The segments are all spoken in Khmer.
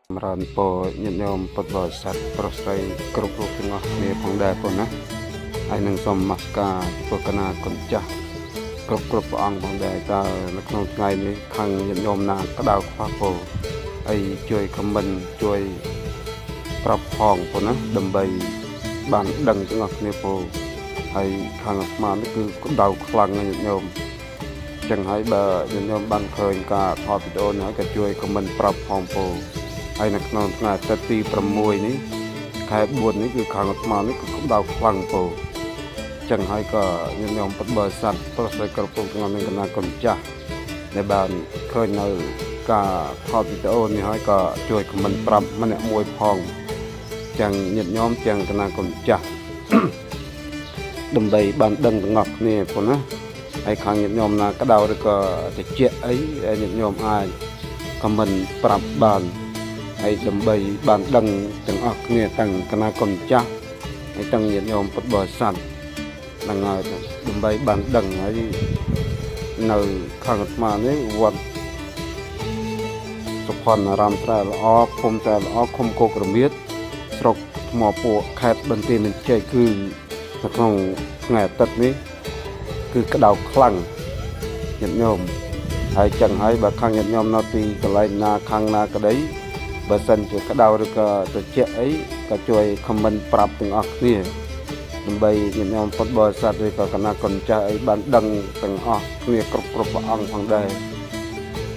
ចម្រើនពរញាតិញោមពុទ្ធបរិស័ទប្រុសស្រីគ្រប់រូបទាំងអស់គ្នាផងដែរប៉ុណ្ណាហើយនឹងសូមនមស្ការចំពោះកណាគុណចាស់គ្រប់គ្រប់ព្រះអង្គផងដែរតើនៅក្នុងថ្ងៃនេះខាងញាតិញោមណាក្តៅខ្វះពោហើយជួយ comment ជួយប្រាប់ផងប៉ុណ្ណាដើម្បីបានដឹងទាំងអស់គ្នាពោហើយខាងអាត្មានេះគឺក្តៅខ្លាំងណាស់ញាតិញោមចឹងហើយបើញាតិញោមបានឃើញការថតវីដេអូនេះហើយក៏ជួយ comment ប្រាប់ផងពោហើយនៅក្នុងថ្ងៃអាទិត្យទី6នេះខែ4នេះគឺខាងអាត្មានេះគឺក្តៅខ្លាំងពោចឹងហើយក៏ញាតិញោមពុទ្ធបរិស័ទប្រុសស្រីគ្រប់រូបទាំងអស់នឹងកណាគុណចាស់ដែលបានឃើញនៅការថតវីដេអូនេះហើយក៏ជួយ comment ប្រាប់ម្នាក់មួយផងទាំងញាតិញោមទាំងកណាគុណចាស់ ដើម្បីបានដឹងទាំងអស់គ្នាប៉ុណ្ណាហើយខាងញាតិញោមណាក្តៅឬក៏តិចអីញាតិញោមអាច comment ប្រាប់បានហើយដើម្បីបានដឹងទាំងអស់គ្នាទាំងកណាគុណចាស់ហើយទាំងញាតិញោមពុទ្ធបរិស័ទហ្នឹងហើយដើម្បីបានដឹងហើយនៅខាងអាត្មានេះវត្តសុផានអារាមស្រែល្អភូមិស្រែល្អឃុំគោករមៀតស្រុកថ្មពួកខេត្តបន្ទាយមានជ័យគឺនៅក្នុងថ្ងៃអាទិត្យនេះគឺក្តៅខ្លាំងញាតិញោមហើយចឹងហើយបើខាងញាតិញោមនៅទីកន្លែងណាខាងណាក្តីបើសិនជាក្តៅឬក៏ត្រជាក់អីក៏ជួយ comment ប្រាប់ទាំងអស់គ្នាដើម្បីញាតិញោមពុទ្ធបរិស័ទឬក៏គណៈកុនចាស់អីបានដឹងទាំងអស់គ្នាគ្រប់គ្រប់ព្រះអង្គផងដែរ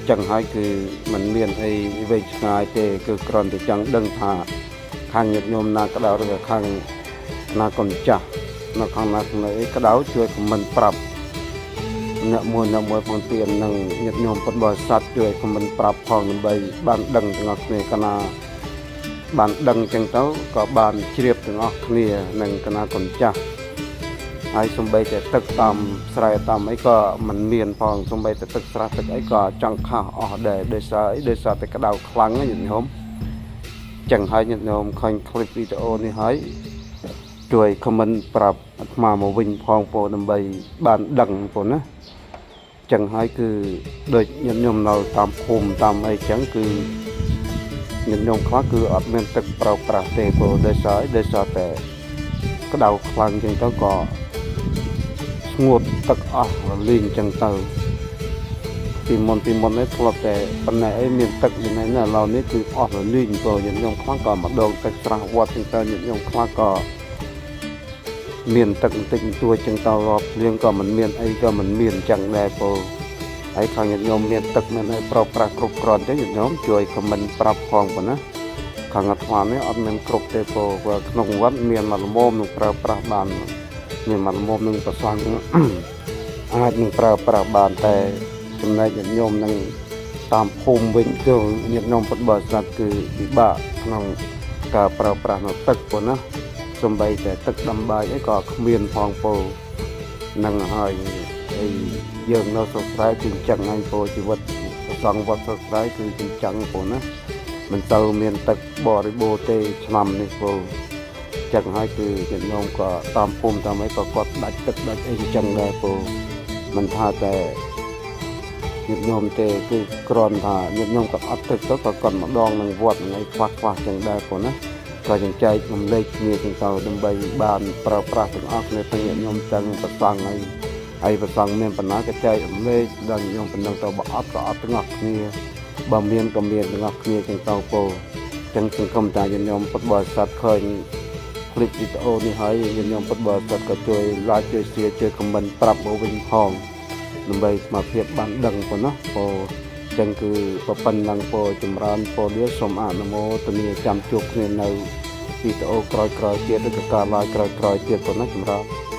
ចឹងហើយគឺมันមានអីវែងឆ្ងាយទេគឺគ្រាន់តែចង់ដឹងថាខាងញាតិញោមណាក្តៅឬក៏ខាងណាកុនចាស់នៅខាងណាខាងអីក្តៅជួយ comment ប្រាប់អ្នកមួយអ្នកមួយផងទៀតនឹងញាតិញោមពុទ្ធបរិស័ទជួយ comment ប្រាប់ផងដើម្បីបានដឹងទាំងអស់គ្នាកណាបានដឹងចឹងទៅក៏បានជ្រាបទាំងអស់គ្នានឹងកណាកុនចាស់ហើយសំបីតែទឹកតាមស្រែតាមអីក៏មិនមានផងសំបីតែទឹកស្រះទឹកអីក៏ចង់ខះអស់ដែរដោយសារអីដោយសារតែក្តៅខ្លាំងណាញាតិញោមចឹងហើយញាតិញោមឃើញคลิปវីដេអូនេះហើយជួយ comment ប្រាប់អាត្មាមកវិញផងពោដើម្បីបានដឹងពោណាចឹងហើយគឺដូចញាតិញោមនៅតាមភូមិតាមអីចឹងគឺញាតិញោមខ្លះគឺអត់មានទឹកប្រើប្រាស់ទេព្រោះដោយសារអីដោយសារតែក្តៅខ្លាំងចឹងទៅក៏ស្ងួតទឹកអស់រលីងចឹងទៅពីមុនពីមុននេះធ្លាប់តែប៉ុណ្ណេះអីមានទឹកយ៉ាងនេះណាឥឡូវនេះគឺអស់រលីងព្រោះញាតិញោមខ្លះក៏ម្ដងទឹកស្រះវត្តចឹងទៅញាតិញោមខ្លះក៏មានទឹកបន្តិចបន្តួចចឹងទៅរាប់ភ្លៀងក៏មិនមានអីក៏មិនមានចឹងដែរព្រោះហើយខាងញាតិញោមមានទឹកមានអីប្រើប្រាស់គ្រប់គ្រាន់ចឹងញាតិញោមជួយ comment ប្រាប់ផងប៉ុណ្ណាខាងអាត្មានេះអត់មានគ្រប់ទេព្រោះក្នុងវត្តមានមួយល្មមនឹងប្រើប្រាស់បានមានមួយល្មមនឹងប្រសង់អាចនឹងប្រើប្រាស់បានតែចំណែកញាតិញោមនឹងតាមភូមិវិញគឺញាតិញោមពុទ្ធបរិស័ទគឺពិបាកក្នុងការប្រើប្រាស់នៅទឹកប៉ុណ្ណាសំបីតែទឹកដាំបាយអីក៏គ្មានផងពោនឹងហើយហើយយើងនៅស្រុកស្រែគឺអញ្ចឹងហើយពោជីវិតប្រសង់វត្តស្រុកស្រែគឺអញ្ចឹងពោណាមិនទៅមានទឹកបរិបូរណ៍ទេឆ្នាំនេះពោចឹងហើយគឺញាតិញោមក៏តាមភូមិតាមអីក៏គាត់ដាច់ទឹកដាច់អីអញ្ចឹងដែរពោមិនថាតែញាតិញោមទេគឺគ្រាន់ថាញាតិញោមក៏អត់ទឹកទៅក៏គាត់ម្ដងនឹងវត្តនឹងអីខ្វះខ្វះចឹងដែរពោណាក៏ចឹងចែករំលែកគ្នាចឹងទៅដើម្បីបានប្រើប្រាស់ទាំងអស់គ្នាទាំងញាតិញោមទាំងប្រសង់ហើយហើយប្រសង់មានបណ្ណាក៏ចែករំលែកដល់ញាតិញោមប៉ុណ្ណឹងទៅបើអត់ក៏អត់ទាំងអស់គ្នាបើមានក៏មានទាំងអស់គ្នាចឹងទៅពោចឹងសង្ឃឹមថាញាតិញោមពុទ្ធបរិស័ទឃើញคลิปវីដេអូនេះហើយញាតិញោមពុទ្ធបរិស័ទក៏ជួយ like ជួយ share ជួយ comment ប្រាប់មកវិញផងដើម្បីស្មារភាពបានដឹងប៉ុណ្ណោះពោចឹងគឺប៉ុណ្ណឹងពោចម្រើនពោលាសូមអនុមោទនាចាំជួបគ្នានៅវីដេអូក្រោយៗទៀតឬក៏ការ live ក្រោយៗទៀតប៉ុណ្ណោះចម្រើន។